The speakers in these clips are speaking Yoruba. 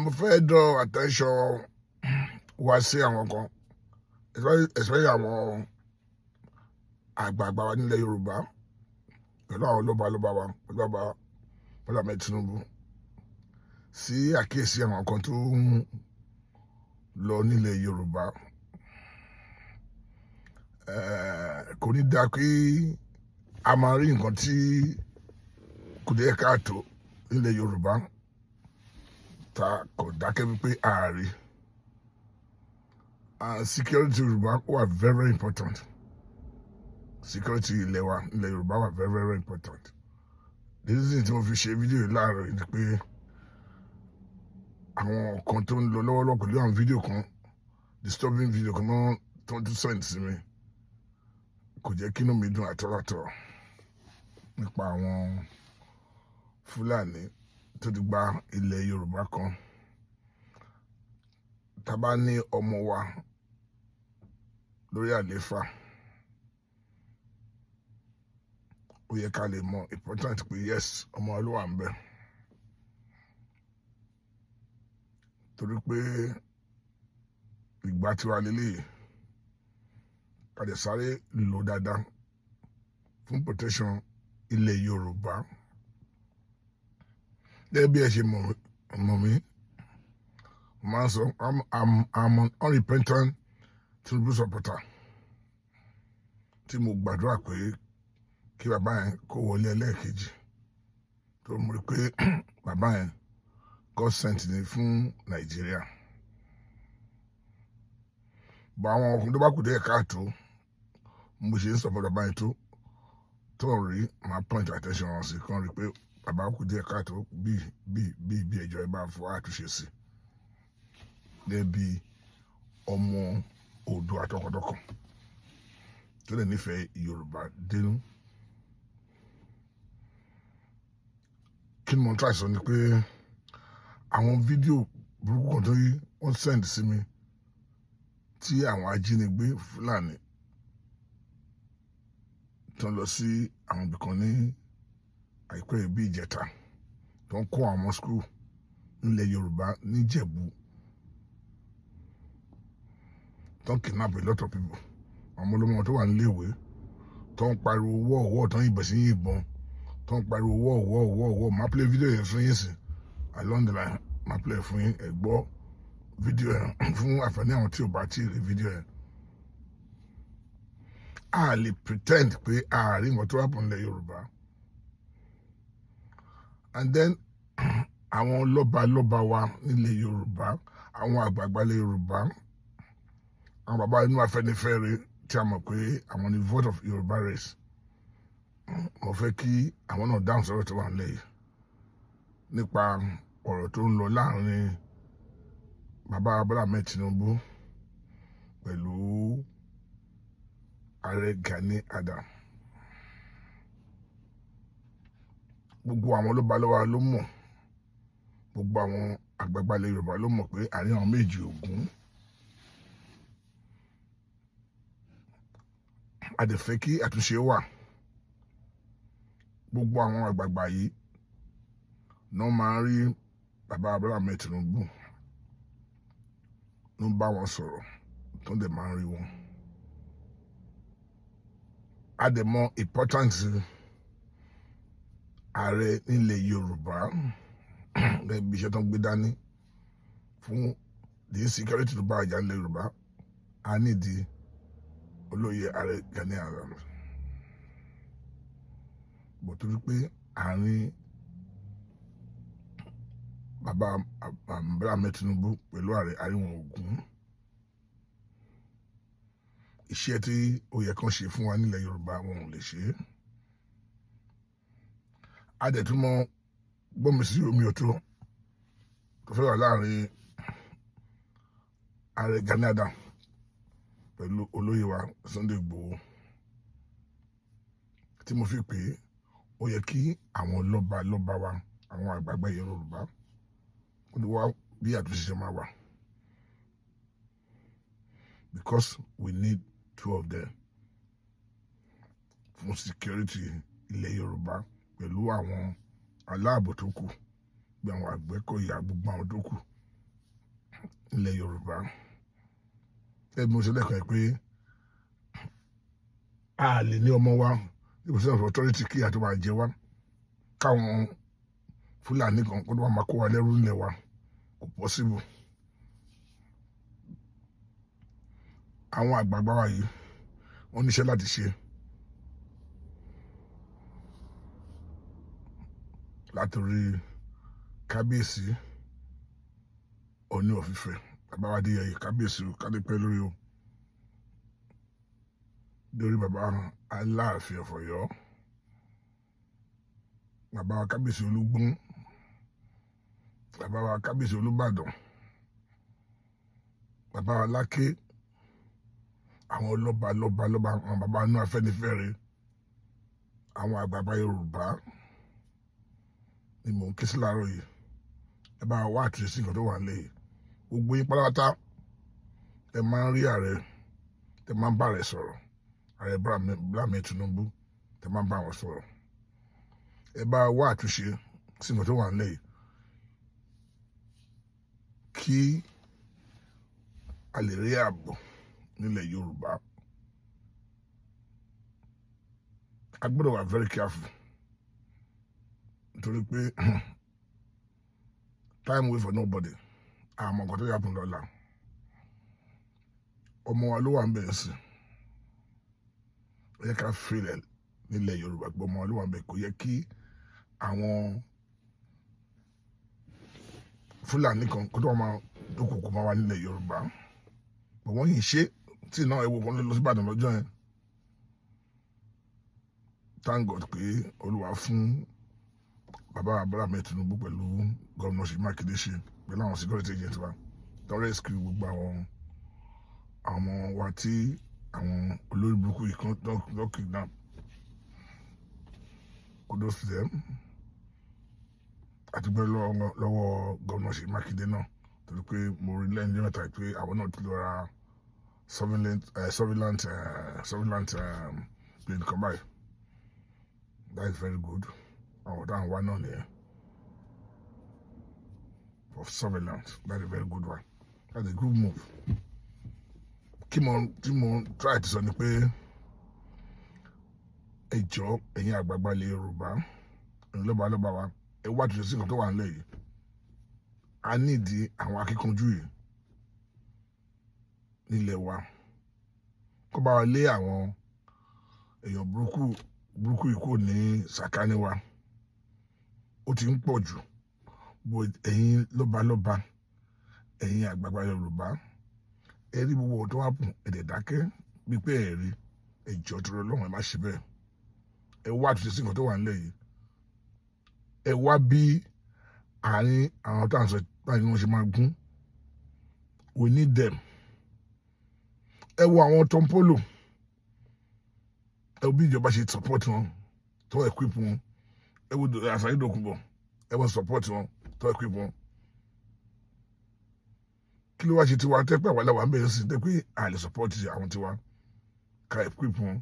Mo fẹ́ draw attention wá sí àwọn kan, especially àwọn àgbààgbà wa nílẹ̀ Yorùbá, pẹ̀lú àwọn lọ́balọ́ba wa, pẹ̀lú bàbá Bọ́lá Ahmed Tinubu, sí àkíyèsí àwọn kan tó ń lọ nílẹ̀ Yorùbá. Kò ní dáa pé a máa rí nǹkan tí kò dé káàtó nílẹ̀ Yorùbá, ta kò dákẹ́ wípé ààrí. Security Yorùbá wà very, very important. Security ilẹ̀ wa, ilẹ̀ Yorùbá, wà very, very important. The reason tí mo fi ṣe fídíò yìí láàárọ̀ yìí ni pé àwọn kan tó ń lọ lọ́wọ́lọ́wọ́ pẹ̀lú àwọn fídíò kan, disturbing video kan náà tó ń tún send sí mi, kò jẹ́ kí inú mi dùn àtọ́rọ̀tọ̀ nípa àwọn Fúlàní tó ti gba ilẹ̀ Yorùbá kan. Tá bá ní ọmọ wa lórí àlééfà, ó yẹ ká lè mọ important pé yes, ọmọ wa ló wà ń bẹ̀, torí pé ìgbà tiwa lélẹ́yìí, ká lè sáré lò dáadáa fún protection ilẹ̀ Yorùbá. Gẹ́gẹ́ bí ẹ ṣe mọ̀ mí, mo máa ń sọ, I'm an unrepentant Tinubu supporter, tí mo gbàdúrà pé kí bàbá yẹn kó wọlé ẹlẹ́ẹ̀kejì, tó mo rí pé bàbá yẹn, God sent ni fún Nàìjíríà. Bọ̀ àwọn ọkùnrin tó bá kù díẹ̀ káàtó, mo ṣe ń support bàbá yẹn, tó rí, máa point attention wọn sí, kàn rí pé bàbá kù díẹ̀ káàtó bí bí bí bí ẹjọ́ ẹ bá fọ àtúnṣe sí, gẹ́gẹ́ bí ọmọ Oòduà tọkàntọkàn tó lè nífẹ̀ẹ́ Yorùbá dénú. Kí ni mo ń try sọ ni pé àwọn fídíò burúkú kan tó yí wọ́n send sí mi, tí àwọn ajínigbé Fúlàní tó ń lọ sí àwọn ibìkan ní àìpẹ́ bí ìjẹta, tó ń kó àwọn ọmọ school nílẹ̀ Yorùbá, níjẹ̀bú, tó ń kidnap a lot of people, àwọn ọmọ olómọ tó wà níléèwé, tó ń pariwo wọ́ọ̀wọ́, tó ń yìnbọn sí yìnbọn, tó ń pariwo wọ́ọ̀wọ́ wọ́ọ̀wọ́. Máa play video yẹn fún yín sí along the line. Máa play fún yín, ẹ gbọ́ fídíò yẹn fún àǹfààní àwọn tí ò bá tí ì rí fídíò yẹn. A lè pretend pé a rí nǹkan tó wà pọ̀ nílẹ̀ Yorùbá. And then àwọn lọ́balọ́ba wa nílẹ̀ Yorùbá, àwọn àgbààgbà ilẹ̀ Yorùbá, àwọn bàbá inú Afẹ́nifẹ́re tí a mọ̀ pé àwọn ni vote of Yorùbá race, mo fẹ́ kí àwọn náà dáhùn sọ̀rọ̀ tó wà nílẹ̀ yìí nípa ọ̀rọ̀ tó ń lọ láàrin bàbá Bọ́lá Ahmed Tinubu pẹ̀lú ààrẹ Gani Adams. Gbogbo àwọn lọ́balọ́ba ló mọ̀, gbogbo àwọn àgbààgbà ilẹ̀ Yorùbá ló mọ̀ pé àárín àwọn méjì ògún. A dẹ̀ fẹ́ kí àtúnṣe wà. Gbogbo àwọn àgbààgbà yìí náà máa ń rí bàbá Bọ́lá Ahmed Tinubu, ló ń bá wọn sọ̀rọ̀, tó ń dẹ̀ máa ń rí wọn. A dẹ̀ mọ importance ààrẹ nílẹ̀ Yorùbá, gẹ́gẹ́ bí iṣẹ́ tó ń gbé dání fún the insecurity tó bá àjà nílẹ̀ Yorùbá. A nídìí olóyè ààrẹ Gani Adams, bọ̀ torí pé àárín bàbá Bọ́lá Ahmed Tinubu pẹ̀lú ààrẹ, àárín wọn ògún. Iṣẹ́ tí ó yẹ kán ṣe fún wa nílẹ̀ Yorùbá, wọn ò lè ṣe é. A dẹ̀ tún mọ gbọ́nmi sí omi ọ̀tún tó fẹ́ wà láàrin ààrẹ Gani Adams pẹ̀lú olóyè wa Sunday Igboho, tí mo fi pè é, ó yẹ kí àwọn lọ́ba lọ́ba wa, àwọn àgbààgbà Yorùbá, ó ní wá bí àtúnṣe ṣe máa wà, because we need two of them fún security ilẹ̀ Yorùbá, pẹ̀lú àwọn aláàbò tó kù bí àwọn Àgbẹ̀kọ̀yà, gbogbo àwọn tó kù. Nílẹ̀ Yorùbá, ẹ bí mo ṣe lẹ́kọ̀ọ́ ẹ pé a lè ní ọmọ wa ní position of authority kí àti máa jẹ wá, káwọn Fúlàní kan kó tó wà máa kó wa lẹ́rú nílẹ̀ wa. Kò possible. Àwọn àgbààgbà wa yìí, wọ́n níṣẹ́ láti ṣe látòrí Kábíyèsí Ọọ̀ni of Ifẹ̀, bàbá wa Adéyẹyè, kábíyèsí o, kádépẹ́ lórí o, lórí bàbá Aláàfin of Ọ̀yọ́, bàbá wa Kábíyèsí Olúgbọ́n, bàbá wa Kábíyèsí Olúbàdàn, bàbá wa Láké, àwọn lọ́ba lọ́ba lọ́ba, àwọn bàbá inú Afẹ́nifẹ́re, àwọn àgbààgbà Yorùbá ni mò ń ké sí láàárọ̀ yìí. Ẹ bá wa wá àtúnṣe sí nǹkan tó wà nílẹ̀ yìí. Gbogbo yín pátápátá, ẹ máa ń rí ààrẹ, ẹ máa ń bá ààrẹ sọ̀rọ̀, Ààrẹ Bọ́lá Ahmed Tinubu, ẹ máa ń bá wọn sọ̀rọ̀. Ẹ bá wá àtúnṣe sí nǹkan tó wà nílẹ̀ yìí kí a lè rí ààbò nílẹ̀ Yorùbá. A gbọ́dọ̀ wà very careful nítorí pé time wait for nobody. Àmọ́ nǹkan tó yàtọ̀ lọ́la, ọmọ wa ló wà ń bẹ̀rẹ̀ sí. Ó yẹ ká fìlẹ̀ nílẹ̀ Yorùbá pé ọmọ wa ló wà ń bẹ̀. Kò yẹ kí àwọn Fúlàní kan kó tó máa dúnkòkò máa wà nílẹ̀ Yorùbá. Bọ̀ wọ́n yìí ṣe tí náà ewu kan lọ sí Ìbàdàn lọ́jọ́ yẹn. Thank God pé Olúwa fún bàbá Bọ́lá Ahmed Tinubu pẹ̀lú Gómìnà Ṣèyí Mákindé ṣe pẹ̀lú àwọn security agent wa tó rescue gbogbo àwọn ọmọ wa tí àwọn olórí burúkú yìí kan tó kidnap. Kudos to them. Àti pé lọ́wọ́ Gómìnà Ṣèyí Mákindé náà, torí pé mo rí lẹ́yìn ní mẹ́ta pé àwọn náà ti lọ ra surveillance plane kan báyìí. That is very good. Àwọn táwọn wá náà nìyẹn for surveillance. That is a very good one. That's a good move. Kí mo tí mo try to sọ ni pé ẹ jọ̀ọ́, ẹ̀yin àgbààgbà ilẹ̀ Yorùbá, ẹ̀yin lọ́ba lọ́ba wa, ẹ wá àtúnṣe sí nǹkan tó wà nílẹ̀ yìí. A nídìí àwọn akíkanjú yìí nílẹ̀ wa kó bá wa lé àwọn èèyàn burúkú burúkú yìí kúrò ní sàkání wa. Ó ti ń pọ̀ jù. Bó ẹ̀yin lọ́ba lọ́ba, ẹ̀yin àgbààgbà Yorùbá, ẹ rí gbogbo ọ̀tọ́ wà pùn, ẹ̀dẹ̀ dákẹ́ bíi pé ẹ̀ rí. Ẹ jọ̀ọ́, torí Ọlọ́run, ẹ má ṣe bẹ́ẹ̀. Ẹ wá àtúnṣe sí nǹkan tó wà nílẹ̀ yìí. Ẹ wá bí àárín àwọn tó à ń sọ báyìí ni wọ́n ṣe máa gún. We need them. Ẹ wo àwọn Tompolo, ẹ wo bí ìjọba ṣe support wọn tó equip wọn. Ẹ wo Asari Dokubo, ẹ wọ́n support wọn tó equip wọn. Kí ló wá ṣe tiwa tẹ́pẹ́ àwọn aláwa ń bẹ̀rẹ̀ sí tẹ́ pé a lè support àwọn tiwa ká equip wọn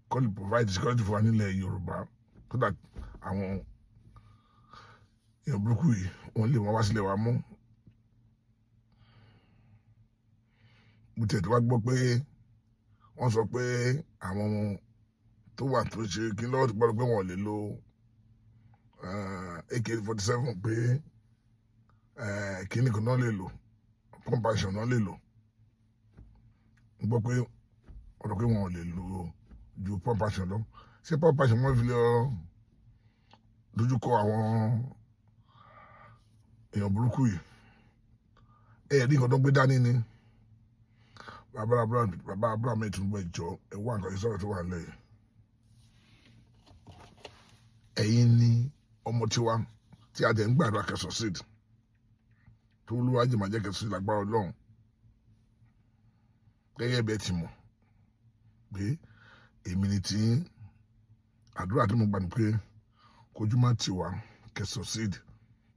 kọ́ lè provide security fún wa nílẹ̀ Yorùbá, so that àwọn èèyàn burúkú yìí wọ́n lè wọ́n wá sílẹ̀ wa mú? Mo tiẹ̀ tó wá gbọ́ pé wọ́n sọ pé àwọn tó wà tó ṣe kí lọ́wọ́ ti gbọ́dọ̀ pé wọ́n lè lo AK-47, pé kíní kan náà lè lò, pump action náà lè lò. Mo gbọ́ pé ọ̀rọ̀ pé wọ́n lè lò ju pump action lọ. Ṣé pump action wọ́n fi lọ dojúkọ àwọn èèyàn burúkú yìí? Ẹ rí nǹkan tó gbé dání ni. Bàbá Abraham Tinubu, ẹ jọ̀ọ́, ẹ wá nǹkan ìsọ̀rọ̀ tó wà nílẹ̀. Ẹ̀yin ni ọmọ tiwa tí a dẹ̀ ń gbàdúrà kẹ́ succeed, tó Olúwa jẹ́ máa jẹ́ kẹ́ succeed lágbára Ọlọ́run. Gẹ́gẹ́ bí ẹ ti mọ̀ pé èmi ni tí àdúrà tí mo gbà ní pé kojú má tì wá, kẹ́ succeed,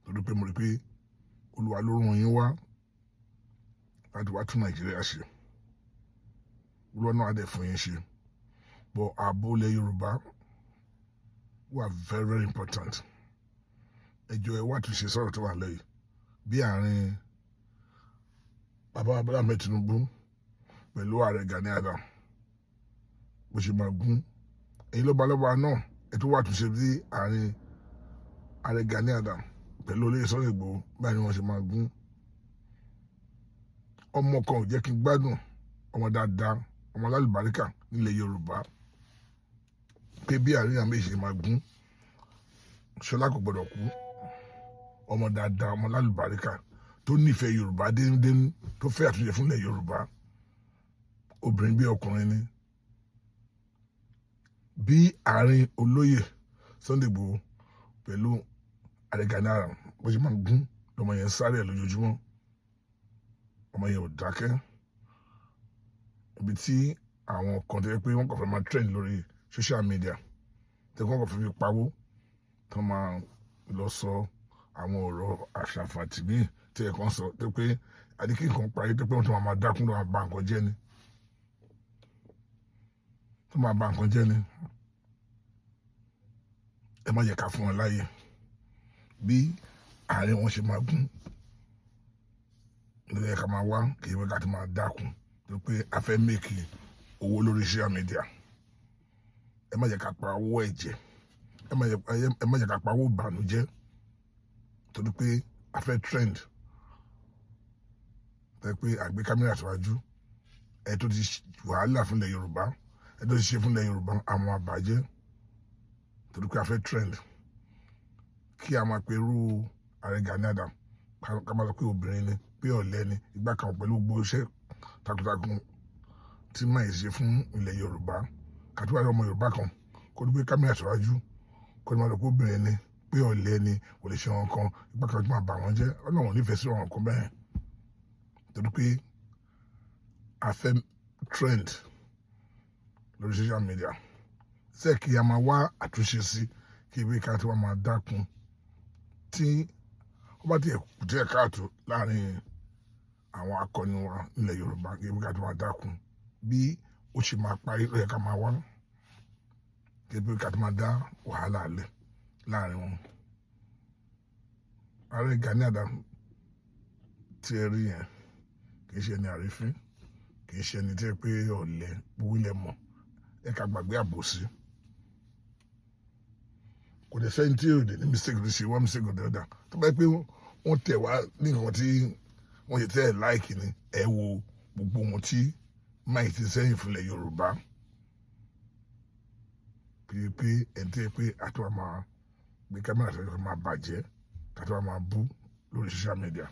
torí pé mo rí pé Olúwa ló rán yín wá láti wá tún Nàìjíríà ṣe. Olúwa náà á dẹ̀ fún yín ṣe. But ààbò ilẹ̀ Yorùbá wà very, very important. Ẹ jọ̀ọ́, ẹ wá àtúnṣe sọ̀rọ̀ tó wà lẹ́yìn bí àárín Bàbá Bọ́lá Ahmed Tinubu pẹ̀lú Ààrẹ Gani Adams bó ṣe máa gún. Èyí lọ́balọ́ba náà, ètò wà túnṣe sí àárín Ààrẹ Gani Adams pẹ̀lú olóyè Sunday Igboho, báyìí ni wọ́n ṣe máa gún. Ọmọ kan ò jẹ́ kí n gbádùn, ọmọ dáadáa, ọmọ alálùbáríkà nílẹ̀ Yorùbá, pé bí àárín àmì ìṣe máa gún. Ṣọlá kò gbọdọ̀ kú. Ọmọ dáadáa, ọmọ alálùbáríkà tó nífẹ̀ẹ́ Yorùbá dénúdénú, tó fẹ́ àtúnṣe fúnlẹ̀ Yorùbá, obìnrin bí ọkùnrin ni. Bí àárín olóyè Sunday Igboho pẹ̀lú Ààrẹ Gani Adams bó ṣe máa gún, lọmọ yẹn ń sáré ẹ̀ lójoojúmọ́. Ọmọ yẹn ò dákẹ́. Ibi tí àwọn kan tó yẹ pé wọ́n kàn fẹ́ máa trend lórí social media, tí wọ́n kàn fẹ́ fi pawó, tó máa lọ sọ àwọn ọ̀rọ̀ àṣàfàtì míì tí ẹ̀ kan sọ tó pé àdìkí nǹkan parí, tó pé wọ́n tó máa dákún, tó máa ba nǹkan jẹ́ ni, tó máa ba nǹkan jẹ́ ni. Ẹ má jẹ́ ká fún wọn láàyè. Bí àárín wọn ṣe máa gún ló yẹ ká máa wá, kì í wọ́n ká tó máa dákun tó pé a fẹ́ make owó lórí social media. Ẹ má jẹ́ ká pa owó ẹ̀jẹ̀, ẹ má jẹ́ ká pa owó ìbànújẹ́ torí pé a fẹ́ trend, tẹ́ pé àgbé kámẹ́rà síwájú. Ẹ tó ti wàhálà fúnlẹ̀ Yorùbá, ẹ tó ti ṣe fúnlẹ̀ Yorùbá, àwọn àbàjẹ́ torí pé a fẹ́ trend, kí a máa pe irú Ààrẹ Gani Adams, ká máa sọ pé obìnrin ni, pé ọ̀lẹ ni, ìgbà kan, pẹ̀lú gbogbo iṣẹ́ takuntakun tí máa ṣe fún ilẹ̀ Yorùbá. Kàtúwárí ọmọ Yorùbá kan kó ní pé kámẹ́rà síwájú, kó ní máa lọ pé obìnrin ni, pé ọ̀lẹ ni, kò lè ṣe wọn kan, ìgbà kan tó máa bà wọ́n jẹ́. Ọlọ́run nífẹ̀ẹ́ sí ọ̀ràn kan bẹ́ẹ̀ torí pé a fẹ́ trend lórí social media. Ṣé kí a máa wá àtúnṣe sí, kí ìwé ká tí wọ́n máa dákun tí wọ́n bá tiẹ̀ kù díẹ̀ káàtó láàrin àwọn akọni wa nílẹ̀ Yorùbá, kí ìwé ká tí wọ́n máa dákun. Bí ó ṣe máa parí ló yẹ ká máa wá, kí ìwé ká tí máa dá wàhálà lẹ̀ láàrin wọn. Ààrẹ Gani Adams tí ẹ rí yẹn kì í ṣe ẹni àrífín, kì í ṣe ẹni tí ẹ pé ọ̀lẹ gbogbo ilẹ̀ mọ̀. Ẹ ká gbàgbé àbòsí. Kò dẹ̀ sẹ́ni tí yóò dé ní mistake tó ṣe, one mistake or the other. Tó bá yẹ pé wọ́n tẹ̀ wá ní nǹkan tí wọ́n ṣe tẹ́ ẹ̀ like ni, ẹ wo gbogbo wọn tí máì ti sẹ́yìn fúnlẹ̀ Yorùbá, pé pé ẹni tí yẹ pé àti wàá máa gbé kámẹ́rà sẹ́yìn máa bàjẹ́, kàtí wàá máa bú lórí social media.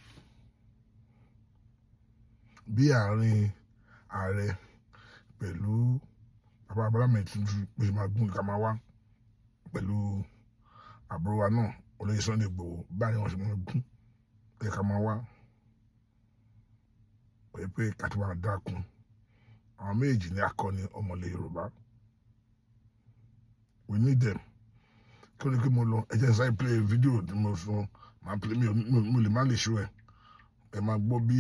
Bí àárín ààrẹ pẹ̀lú bàbá Bọ́lá Ahmed Tinubu bó ṣe máa gún, ká máa wá, pẹ̀lú àbúrò wa náà, olóyè Sunday Igboho, báyìí wọ́n ṣe máa gún ẹ ká máa wá, pé pé ká tó máa dákun. Àwọn méjì ní akọni ọmọlẹ̀ Yorùbá. We need them. Kí ló ní kí mo lọ? Ẹ jẹ́ n sáré play video tí mo sọ, máa play. Mi ò mo lè má lè ṣó ẹ. Ẹ máa gbọ́ bí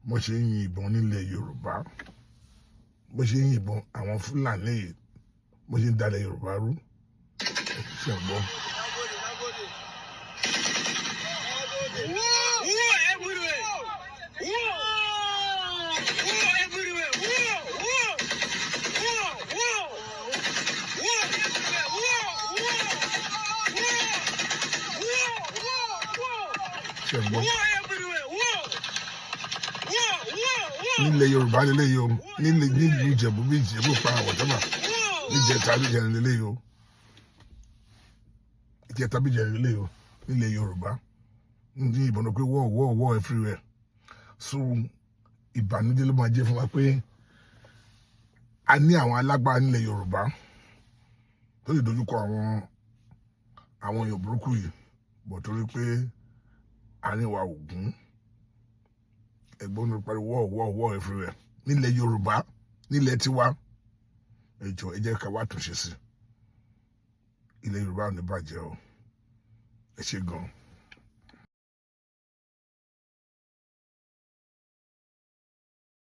wọ́n ṣe ń yin ìbọn nílẹ̀ Yorùbá, bó ṣe ń yìnbọn àwọn Fúlàní yìí, bó ṣe ń dalẹ̀ Yorùbá rú. Ṣe ń gbọ́? Nagode, nagode. War! War everywhere! War! War everywhere! War! War! War! War! War everywhere! War! War! War! War! War! War! Ṣe ń gbọ́? War everywhere! War! War! War! War! Nílẹ̀ Yorùbá lélẹ́yìí o, nílẹ̀ nílùú Ìjẹ̀bú, bí Ìjẹ̀bú pa àwọ̀tẹ́bà, níjẹta níjẹrin lélẹ́yìí o, ìjẹta bíjẹrin lélẹ́yìí o, nílẹ̀ Yorùbá ní ìbọn pé war, war, war everywhere. So ìbànújẹ́ ló máa jẹ́ fún wa pé a ní àwọn alágbára nílẹ̀ Yorùbá tó lè dojúkọ àwọn èèyàn burúkú yìí bọ̀, torí pé àárín wa ò gún. Ẹ̀gbọ́n mi pariwo war, war, war everywhere nílẹ̀ Yorùbá, nílẹ̀ tiwa. Ẹ jọ̀ọ́, ẹ jẹ́ ká wá àtúnṣe sí. Ilẹ̀ Yorùbá ò ní bàjẹ́ o. Ẹ ṣé gan.